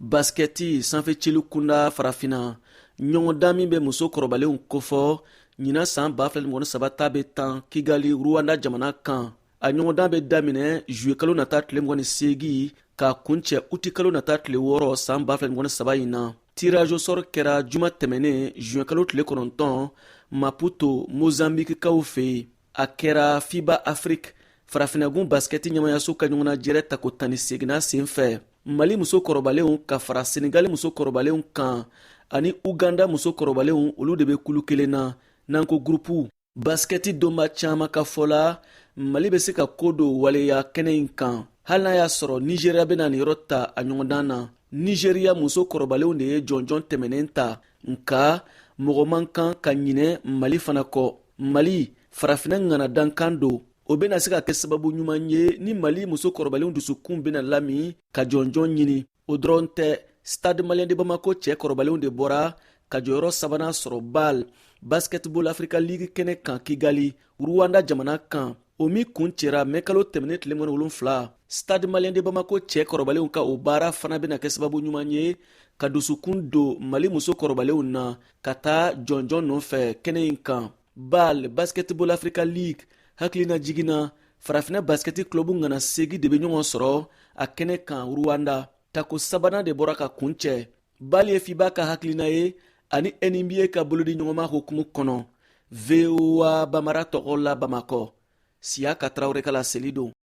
Basikɛti sanfɛcili kunda farafinna ɲɔgɔndan min bɛ muso kɔrɔbalenw kofɔ, ɲinan san 2023 ta bɛ tan Kigali, Rwanda jamana kan. A ɲɔgɔndan bɛ daminɛ juye kalo nata tile 28 k'a kuncɛ uti kalo nata tile 6 san 2023 in na. Tirage au sort kɛra juma tɛmɛnen juin kalo tile 9 Maputo, Mozambikikaw fɛ yen. A kɛra FIBA Afrique, farafinagun basikɛti ɲɛmayaso ka ɲɔgɔnnajɛrɛ tako 18nan sen fɛ. Mali muso kɔrɔbalenw ka fara Senegali muso kɔrɔbalenw kan ani Uganda muso kɔrɔbalenw, olu de bɛ kulu kelen na n'an ko gurupu. Basikɛti donba caman ka fɔ la, Mali bɛ se ka ko dɔ waleya kɛnɛ in kan, hali n'a y'a sɔrɔ Nizeriya bɛna niyɔrɔ ta a ɲɔgɔndan na. Nizeriya muso kɔrɔbalenw de ye jɔnjɔn tɛmɛnen ta, nka mɔgɔ man kan ka ɲinɛ Mali fana kɔ. Mali farafinna ŋana dankan don. O bɛna se ka kɛ sababu ɲuman ye ni Mali muso kɔrɔbalenw dusukun bɛna lamin ka jɔnjɔn ɲini. O dɔrɔn tɛ, Stade Malien de Bamako cɛ kɔrɔbalenw de bɔra ka jɔyɔrɔ sabanan sɔrɔ BAL, Basketball Africa League kɛnɛ kan Kigali, Rwanda jamana kan, o min kuncɛra mɛ kalo tɛmɛnen tile 27. Stade Malien de Bamako cɛ kɔrɔbalenw ka o baara fana bɛna kɛ sababu ɲuman ye ka dusukun don Mali muso kɔrɔbalenw na ka taa jɔnjɔn nɔfɛ kɛnɛ in kan. BAL, Basketball Africa League, hakilina jiginna, farafinna basikɛti club ŋana 8 de bɛ ɲɔgɔn sɔrɔ a kɛnɛ kan Rwanda. Tako sabanan de bɔra ka kuncɛ. BAL ye FIBA ka hakilina ye ani NBA ka bolodi ɲɔgɔnma hukumu kɔnɔ. VOA Bamara tɔgɔ la Bamakɔ, Siyaka Tarawele ka laseli don.